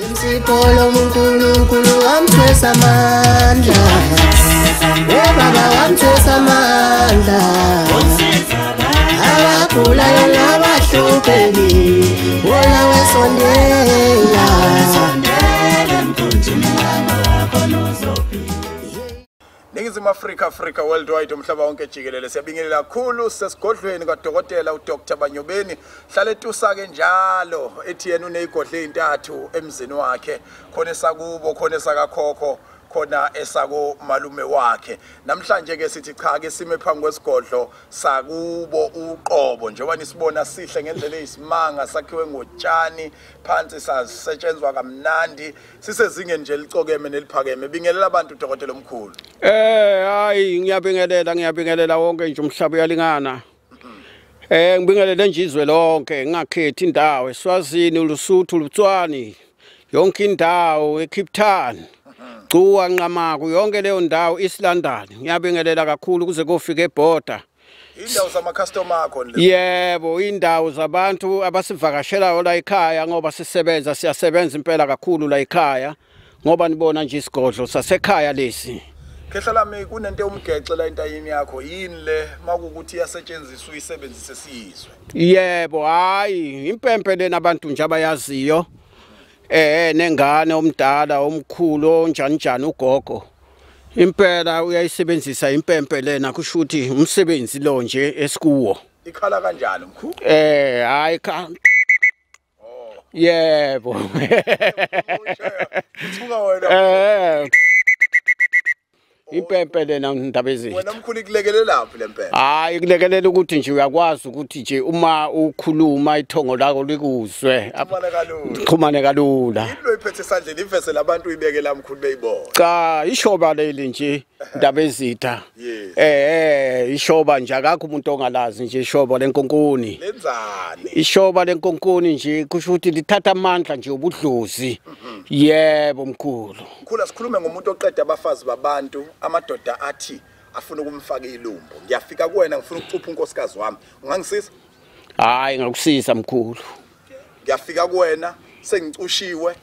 Insipho uNkulunkulu wamthwesa amandla. Baba wamthwesa amandla. Abagulayo nabahluphekile, wona wesondela. Ningizimu Afrika, Africa worldwide, umhlaba wonke jikelele. Siyabingelela kakhulu sesigodlweni kaDokotela uDr Banyobeni. Hlale etusa ke njalo ethi yena unezigodlo ezintathu emzini wakhe, khona esakubo, khona esakakhokho, khona esako malume wakhe. Namhlanje ke sithi cha ke sime phambi kwesigodlo sakubo uqobo, njengoba nisibona sihle ngendlela eyisimanga, sakhiwe ngotshani phansi, sasetshenzwa kamnandi, sisezingeni nje licokeme neliphakeme. Bingelela abantu dokotela omkhulu. Hayi ngiyabingelela, ngiyabingelela wonke nje, umhlaba uyalingana. Ngibingelele nje izwe lonke, ngingakhethi indawo, eSwazini, uLusuthu, uLutswani, yonke indawo, eCape Town, Gcuwa, Nqamaku, yonke leyo ndawo, East London. Ngiyabingelela kakhulu kuze kofika eborder. Indawo zama customer akho le. Yebo, indawo zabantu abasivakashelayo la ekhaya, ngoba sisebenza, siyasebenza impela kakhulu la ekhaya, ngoba nibona nje isigodlo sasekhaya lesi. Khehla lami, kunento umgexe la entayini yakho, yini le makukuthi iyasetshenziswa uyisebenzise siyizwe? Yebo, hayi impempe lena abantu nje abayaziyo. Nengane omdala omkhulu onjani njani ugogo. Impela uyayisebenzisa impempe lena, kusho ukuthi umsebenzi lo nje esikuwo. Ikhala kanjani mkhulu? Hayi cha. Yebo. Uthuka wena. Impempe lena ndaba ezitha. Wena mkhulu ikulekelelaphi lempempe? Hayi ikulekelela ukuthi nje uyakwazi ukuthi nje uma ukhuluma ithongo lakho likuzwe. Xhumane kalula. Into iphethe esandleni ivese labantu uyibekela mkhulu beyibona. Cha, ishoba leli nje ndaba ezitha. Ishoba nje akakho umuntu ongalazi nje ishoba lenkonkoni. Lenzani? Ishoba lenkonkoni nje kusho ukuthi lithatha amandla nje ubudlozi. Yebo mkhulu. Mkhulu asikhulume ngomuntu oqeda abafazi babantu, amadoda athi afuna ukumfaka ilumbo. Ngiyafika kuwena ngifuna ukucupha unkosikazi wami. Ungangisiza? Hayi ngakusiza mkhulu. Ngiyafika kuwena sengicushiwe,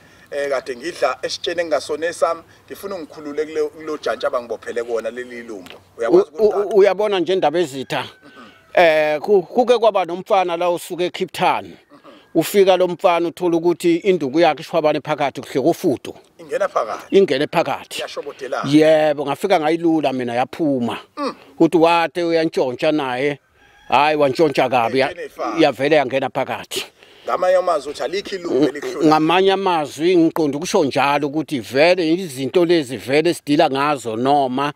kade ngidla esitsheni engasona esami, ngifuna ungikhulule kulo jantshi abangibophele kuona leli ilumbo. Uyakwazi ukuqala? Uyabona nje indaba ezitha. Kuke kwaba nomfana la usuke eCape Town. Ufika lo mfana uthola ukuthi induku yakhe ishwabane phakathi kuhle kofudu. Ingena phakathi. Ingene phakathi. Iyashobodela. Yebo, ngafika ngayilula mina yaphuma. Uthi wate uyantshontsha naye. Hayi wantshontsha kabi, yavele yangena phakathi. Ngamanye amazwi uthi alikho ilungu elihlula. Ngamanye amazwi ngiqonda ukusho njalo ukuthi vele izinto lezi vele sidila ngazo noma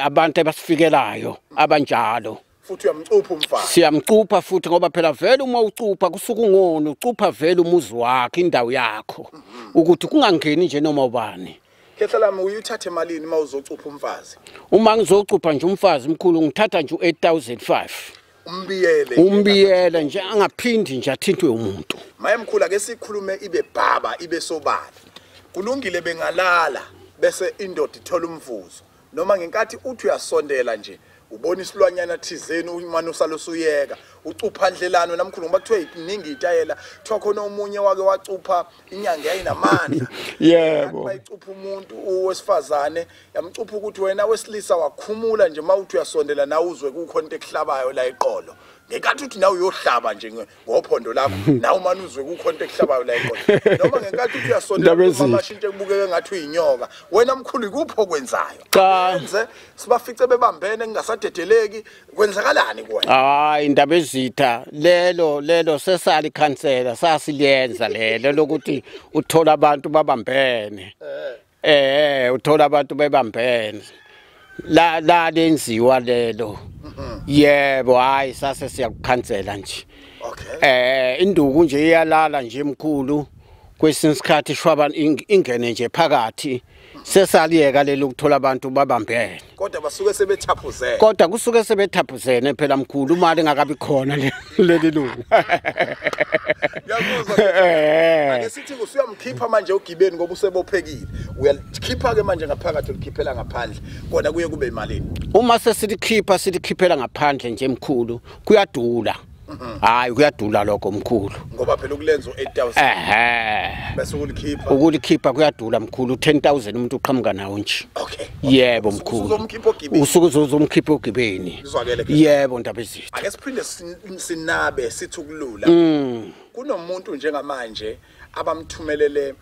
abantu abasifikelayo abanjalo. Futhi uyamcupha umfana. Siyamcupha futhi, ngoba phela vele uma ucupha kusuka ungona, ucupha vele umuzi wakhe, indawo yakho, ukuthi kungangeni nje noma ubani. Khehla lami, uyuthathe emalini uma uzocupha umfazi? Uma ngizocupha nje umfazi mkhulu ngithatha nje u8500. Umbiyele. Umbiyele nje angaphindi nje athintwe umuntu. Maye mkhulu ake sikhulume ibe baba ibe sobala. Kulungile bengalala bese indoda ithola umvuzo. Noma ngenkathi uthi uyasondela nje ubona isilwanyana thizeni umane usalosuyeka ucupha ndlelano namkhulu, ngoba kuthiwe iningi itayela, kuthiwa khona omunye wake wacupha inyanga yayinamandla. Yebo. Bayicupha umuntu owesifazane, yamcupha ukuthi wena wesilisa wakhumula nje mawuthi uyasondela nawe uzwe kukhona into ekuhlabayo la eqolo. Ngenkathi uthi nawe uyohlaba nje ngophondo lakho, nawe umane uzwe kukhona into ekuhlabayo la eqolo. Noma ngenkathi uthi uyasondela amashintshe kubukeke ngathi uyinyoka. Wena mkhulu ikupho okwenzayo? Cha, sibafice bebambene kungasadedeleki, kwenzakalani kuwena? Hayi indaba ezitha lelo sesali khansela sasiliyenza lelo lokuthi uthola abantu babambene. Uthola abantu bebambene. La lenziwa lelo. Yebo, hayi sase siyakukhansela nje. Okay. Induku nje iyalala nje mkhulu, kwesinye isikhathi ishwaba ingene nje phakathi. Sesaliyeka lelo ukuthola abantu babambene. Kodwa basuke sebethaphuzene. Kodwa kusuke sebethaphuzene phela mkhulu, imali engakabi khona leli lungu. Ngiyakuzwa. Ake sithi usuyamkhipha manje ugibeni ngoba usebophekile. Uyalikhipha ke manje ngaphakathi ulikhiphela ngaphandle. Kona kuye kube imalini. Uma sesilikhipha silikhiphela ngaphandle nje mkhulu, kuyadula. Hayi kuyadula lokho mkhulu. Ngoba phela ukulenza u8000. Bese ukulikhipha. Ukulikhipha kuyadula mkhulu, 10,000 umuntu uqhamuka nawo nje. Okay. Yebo mkhulu. Uzomkhipha ogibeni. Usuke uzomkhipha ogibeni. Izwakele ke. Yebo Ndabezitha. Ake siphinde sinabe sithi ukulula. Kunomuntu njengamanje abamthumelele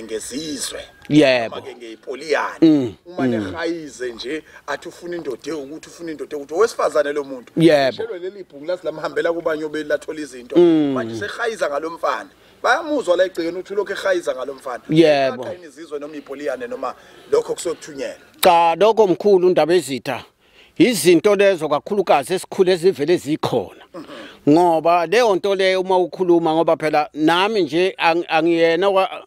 ngezizwe. Yebo. Ke ngeyipoliyana. Uma nehayize nje athi ufuna indoda ukuthi ufuna indoda ukuthi owesifazane lo muntu. Yebo. Shelwe leli ibhungu lathi lamhambela kubanyobeli lathola izinto. Manje sehayiza ngalomfana. Bayamuzwa la egcekeni uthi lokho ehayiza ngalomfana. Yebo. Izizwe noma ipoliyane noma lokho kusokuthunyelwa. Cha lokho mkhulu Ndabezitha. Izinto lezo kakhulukazi esikhulu ezivele zikhona. Ngoba leyo nto leyo uma ukhuluma ngoba phela nami nje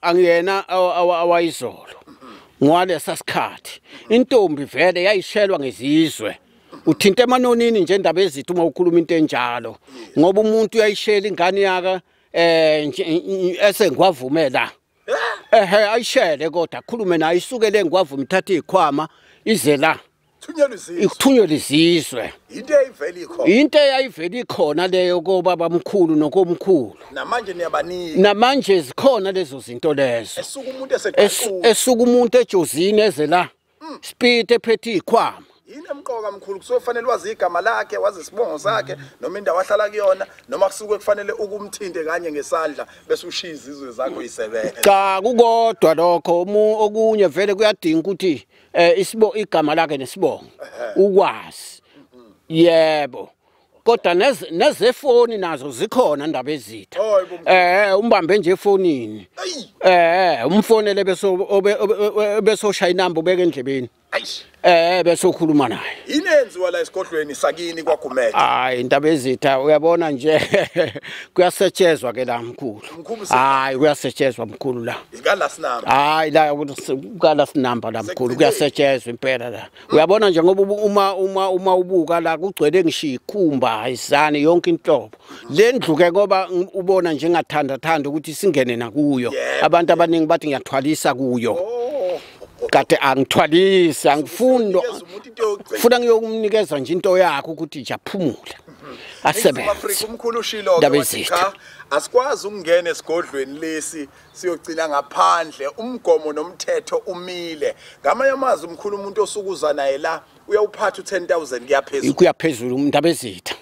angiyena awayizolo. Ngwalesa sikhathi intombi vele yayishelwa ngezizwe. Uthinta emanonini nje Ndabezitha uma ukhuluma into enjalo. Ngoba umuntu uyayishela ingane yaka esengwavumela. Ehe ayishele kodwa akhulume naye isukele ngwavuma ithatha izikhwama ize la. Ithunyelwe izizwe. Into eyivele ikhona. Into eyayivele ikhona leyo kobaba mkhulu nokomkhulu. Namanje niyabanika. Namanje zikhona lezo zinto lezo. Esuka umuntu eseqaqula. Esuka umuntu ejozini eze la. Speed ephethe izikhwama. Yini emqoka mkhulu kusofanele wazi igama lakhe, wazi isibongo sakhe, noma indawo ahlala kuyona, noma kusuke kufanele ukumthinte kanye ngesandla bese ushiya izizwe zakho isebenza. Cha kukodwa lokho okunye vele kuyadinga ukuthi isibo igama lakhe nesibongo ukwazi. Yebo. Kodwa nezefoni nazo zikhona Ndabezitha. Umbambe nje efonini. Umfonele bese bese ushaya inamba ubeke endlebeni. Bese ukhuluma naye. Inenziwa la esigodlweni sakini kwaGumede. Hayi Ndabezitha uyabona nje kuyasetshezwa ke la mkhulu. Hayi kuyasetshezwa mkhulu la. Ikala sinamba. Hayi la ukala sinamba la mkhulu kuyasetshezwa impela la. Uyabona nje ngoba uma ubuka la kugcwele ngisho ikhumba izani yonke inhlobo. Le ndlu ke ngoba ubona nje ngathanda thanda ukuthi singene nakuyo. Abantu abaningi bathi ngiyathwalisa kuyo. Kade angithwalisa angifuni funa ngiyokumnikeza nje into yakho ukuthi nje aphumule asebenze. Umkhulu ushilo ke cha asikwazi ukungena esigodlweni lesi siyogcina ngaphandle, umgomo nomthetho umile. Ngamanye amazwi umkhulu umuntu osukuza naye la uyawuphatha u10,000 kuyaphezulu. Kuyaphezulu Ndabezitha.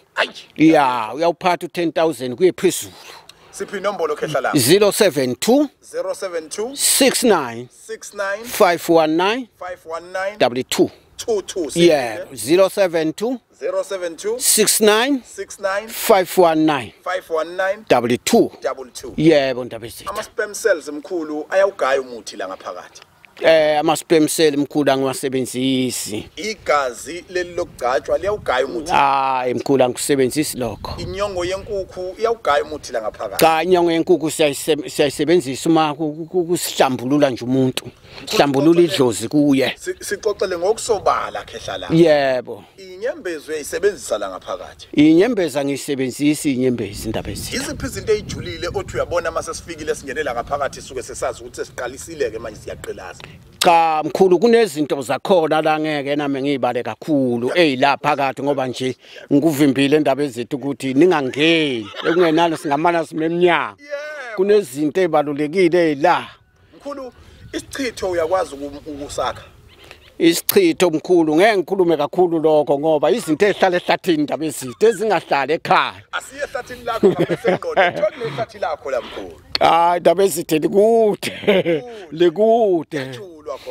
Ya uyawuphatha u10,000 kuye phezulu. Siphi inombolo khehla la? 072 072 69 69 519 519 22 22. Yeah, 072 072 69 69 519 519 22. 22. Yebo Ndabezitha. Ama sperm cells mkhulu ayawugaya umuthi la ngaphakathi. Ama sperm cell mkhulu angiwasebenzisi. Igazi leli lokugcatshwa liyawugaya umuthi. Hayi mkhulu angikusebenzisi lokho. Inyongo yenkukhu iyawugaya umuthi la ngaphakathi. Cha inyongo yenkukhu siyayisebenzisa uma kusihlambulula nje umuntu. Sihlambulula idlozi kuye. Sixoxele ngokusobala khehla la. Yebo. Inyembezi uyayisebenzisa la ngaphakathi. Inyembezi angiyisebenzisi inyembezi Ndabezitha. Iziphi izinto ezijulile othi uyabona mase sifikile singenela ngaphakathi suke sesazi ukuthi sesiqalisile ke manje siyaqhilaza? Cha mkhulu kunezinto zakhona la ngeke nami ngiyibale kakhulu la phakathi ngoba nje ngikuvimbile Ndabezitha ukuthi ningangeni ekungenalo singamana simemnyama. Kunezinto ezibalulekile la. Mkhulu isichitho uyakwazi ukusakha? Isichitho mkhulu ngeke ngikhulume kakhulu lokho ngoba izinto ezihlala ehlathini Ndabezitha ezingahlali ekhaya. Asiye ehlathini lakho ngaphe sengqondo. Kuthiwa kunehlathi lakho la mkhulu. Hayi Ndabezitha likude. Likude.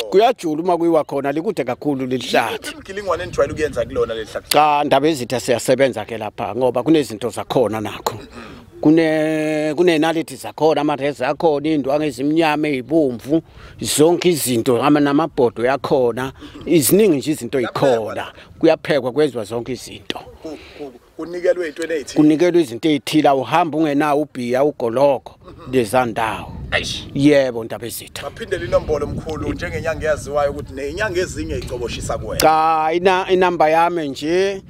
Kuyajula uma kuyiwa khona likude kakhulu lelihlathi. Imigilingwane enijwayele ukuyenza kulona lelihlathi? Cha Ndabezitha siyasebenza ke lapha ngoba kunezinto zakhona nakho. Kunenaliti zakhona, amareza akhona, indwangu ezimnyama ezibomvu, zonke izinto namabhodo yakhona, iziningi nje izinto ikhona. Kuyaphekwa kwenziwa zonke izinto. Kunikelwe into ezithile. Kunikelwe izinto ezithile uhamba ungenawo ubhiya ugoloko lezandawo. Yebo Ndabezitha. Baphindele inombolo mkhulu njengenyanga eyaziwayo ukuthi nezinyanga ezinye icoboshisa kuwena. Cha inamba yami nje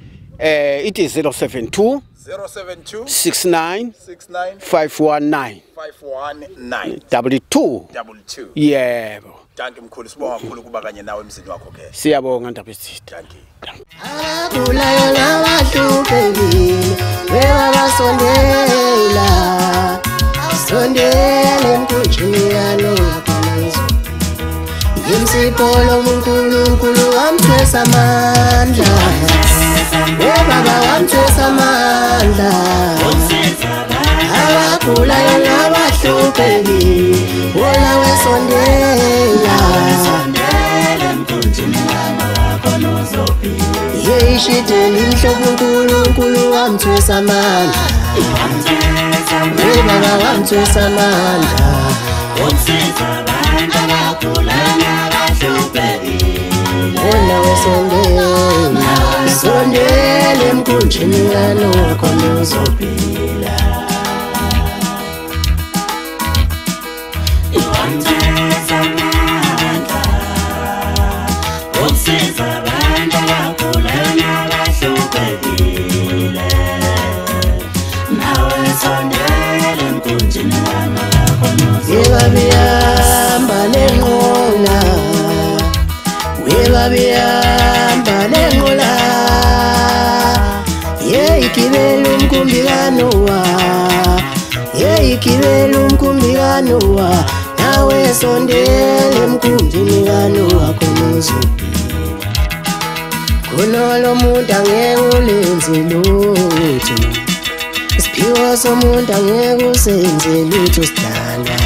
ithi 072 072 69 69 519 519 22. 22. Yebo. Dankie mkhulu, sibonga kakhulu kuba kanye nawe emzini wakho ke. Siyabonga Ndabezitha. Dankie. Abagulayo nabahluphekile bebabasondela, sondela emkhunjini kaNowa khona. Ngimsipho lomuNkulunkulu wamthwesa amandla, webaba wamthwesa amandla. Abagulayo nabahluphekile wona wesondela, yeyishideni imhlophe uNkulunkulu wamthwesa amandla, webaba wamthwesa amandla. Wona wesondela, sondela emkhunjini kaNowa khona uzophila. Webabihamba nenqola, webabihamba nenqola, yeyigibela umkhumbi kaNowa, yeyigibela umkhumbi kaNowa, nawe sondela emkhunjini kaNowa khona uzophila. Khona lo muntu angeke ulenze lutho, isiphiwo somuntu angeke usenze lutho sidalwa.